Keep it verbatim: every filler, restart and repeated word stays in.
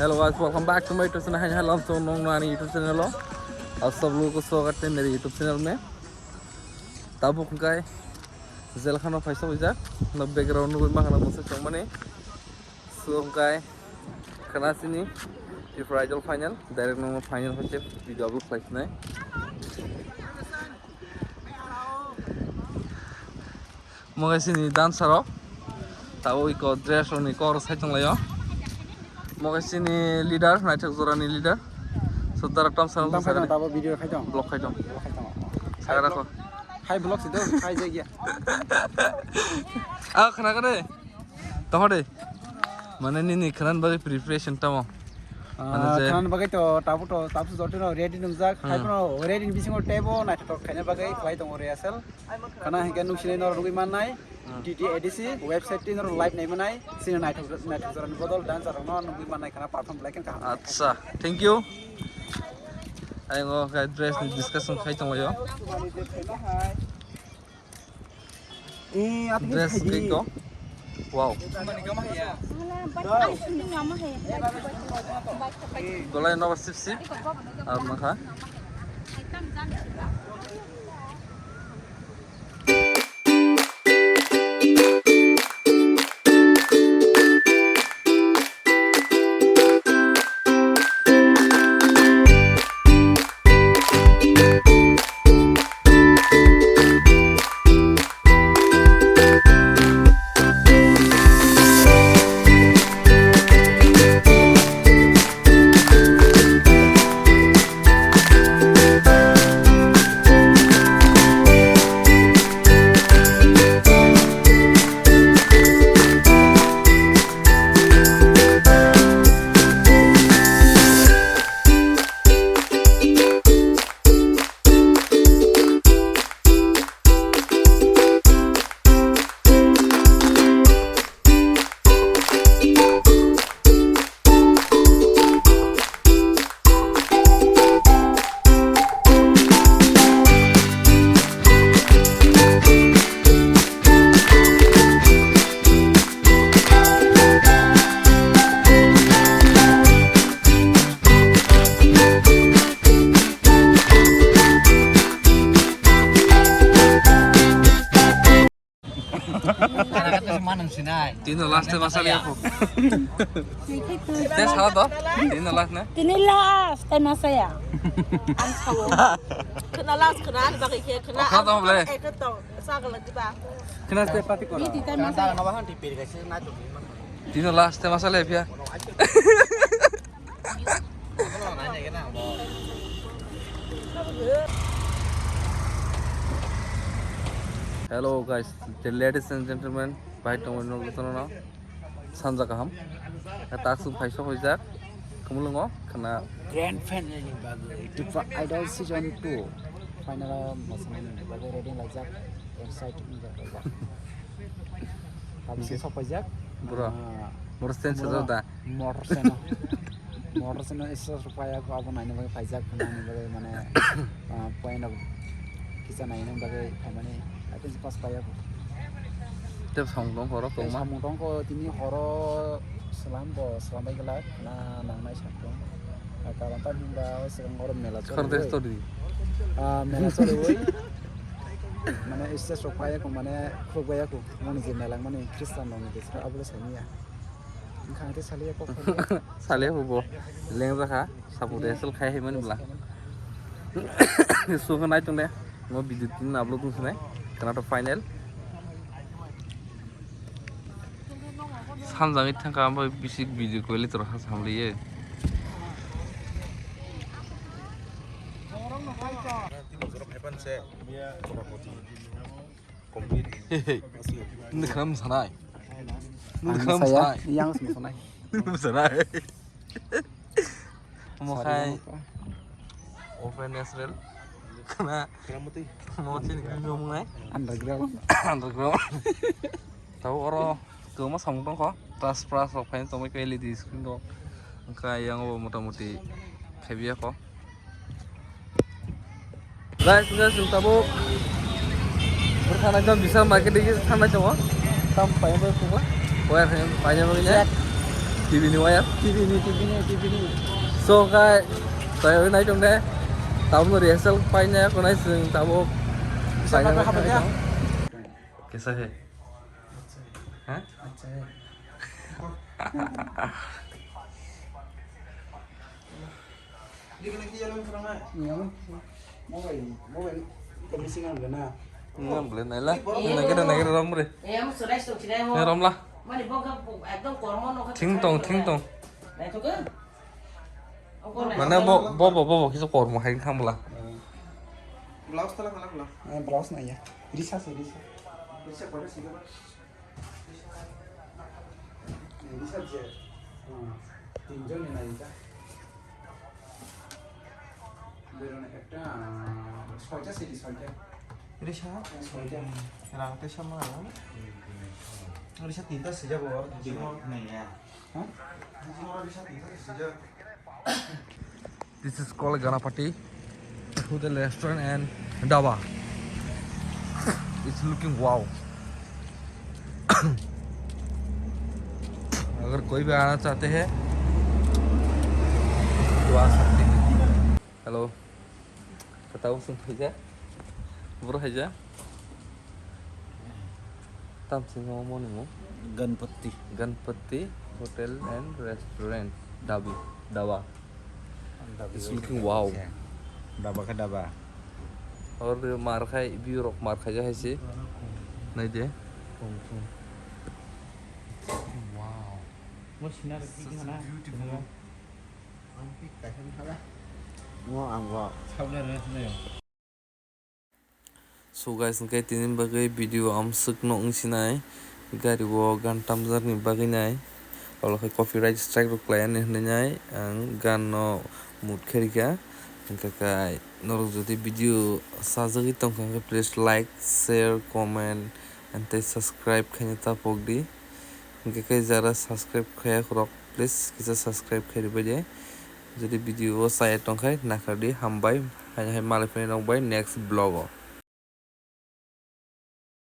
Hello guys, welcome back to my YouTube channel. Hai, hello, so nong nani YouTube channel lo. Aap sab logo ko swagat hai mere YouTube channel mein. Tabuk hwnkhe jelkhano phaisa wijak. No background nugwi makhana bwswk tongmani. So hwnkhe khana sini Tripura Idol final, direct nong final hwnkhe video upload khlai sinai. Mo khe chini dancer rok. Tabuk iko dress rokni kor sai tonglaio. Mo khe chini leader, naithok jorani leader. Sudara Tom Sarang Tom khai tong, Sarang. Tabuk video khai tong. Vlog khai tong. Vlog khai tong. Sagra ko. Hai vlog si do, hai jai gya. Ah, khana kare. Tohore. Mane nini khana bagwi preparation tamo. Ah, mane je khana bagwi to tabuk to tabuk jotino ready nungjak. Hmm. Hai kono ready ni bisingo tebo naithok khaina bagwi khlai tongo rehearsal. Khana hinkhe nung sinai norok nugwi mannai, Hmm. T T A D C website twi norok live nai manai, sini naithok, naithok jorani bodol dancer rokno nugwi mannai khana perform belai khe kaham. Acha, thank you. Ayang o khe dress ni discussion khai tonglaio. Eh, dress khe ko. Wow. Golai nobar sip sip. Ar makha. Tino last time asal ya ko. Test hala to? Tino last na? Tini last time asal ya. Ang sawo. Kena last, kena ano bakit kaya kena. Kena to, ble. Eh, kena to. Sa ka lagi ba? Kena step pati ko. Tino last time asal ya pia. Hello guys, the ladies and gentlemen, bai tongwi nokjagwi sanja kaham. Taksuk phaisok hoijak, kumulungo khana. Grand finale ni bagwi Tripura Idol season two final o mosanani bagwi ready laijak, excited wngjaklaijak. Tamsi sok paijak. Bro. Ah, bro, stand bro, sajak da. Motor seno. Motor seno stage rok paiya ko, abo naina bagwi paijak, naina bagwi mane, ah, point of kisa naina bagwi phaimani, I think first paiya ko. Tei samung tong horo tei tongma. Samung tong ko tini horo slam bo, slam bai glak, na nangnai sakung. Ah, karon ta himba o swkang oro mela choli. Khordes oi. Tori. Ah, mela choli oi. Mane stage rok paiya ko, mane khuk baiya ko. Mani je melang mani Christian rokni je saka abo le samiya. Wngkha ang tei saliya kok. Saliya hubo. Leng jakha. Sapo de sel khai hai mani bla. Suka nai tongle. Mo video tin upload tung sunai. Kana to final. Sanjang i thangka ambo bisik video kwlai tor ha samliye. Tini jora phaipan se. Nini khram sanai. Nini khram sanai. Yang sanai. Nini sanai. Omo khai open natural. Khana. Omo chini khram jomnai. Underground. Underground. Tabo oro kwbangma samung tongkho. Plus plus rok phaino tongwi khe L E D screen rok. Wngkha yang bo motamoti khaibiya kho. Guys, guys, chwng tabuk bwkhana ekdom bisal market digi thangnai tongo. Tam paina bai phugo. Wire khe paina bai ne. T V ni waya. T V ni, T V ni, T V ni. So, khe, tayogwi nai tong de. Tabukno rehearsal paina konai chwng tabuk. Paina kha paina. Kaisa hai? Ha? Acha hai. Mobile, mobile, kami singan gana. Nang bole naila. Nagere, nagere rom re. Eh, amo surai stok sinai ho. Ne rom la. Mani bo ga ekdom kormo no. Thing tong, thing tong. Nai to ga. Mane bo, bo, bo, bo, bo, kisa kormo hai thang bla. Blouse tala kala bla. Eh, blouse na ya. Risa se, risa. Risa kore sida ba. Risa je. Hmm. Tinjon ni naika. Berone ekta, ah, soita sidi, soita. Risa? Soita. Rang tesa ma. Risa tinta sijabo. Jimo naiya. This is called Ganapati Hotel Restaurant and Dhaba. It's looking wow. अगर कोई भी आना चाहते हैं तो आ सकते हैं। Hello. Kata usung haja. Bro haja. Tam sing mo mo ni mo. Ganpati. Ganpati Hotel and Restaurant. Dabi. Dawa. It's looking wow. Daba ka daba. Or mar khai, view rok mar khai ja hai si. Nai de. Wow. Such a beautiful. So guys, hwnkhe tini bagwi video amswkno wngsinai, gari o gan tamjakni bagwi nai, olo khe copyright strike rok kwlai ani hwnwi nai ang gan no mute khe rikha. Hwnkhe kai norok jodi video sajagwi tongkha hwnkhe please like, share, comment and tei subscribe khaina tapok di. Hwnkhe khe jara subscribe khaiya khorok, please kisa subscribe khai rwbai de. Jodi video o chaya tongkhai nakhar di, hambai, hai hai malai phai nokbai next vlog o.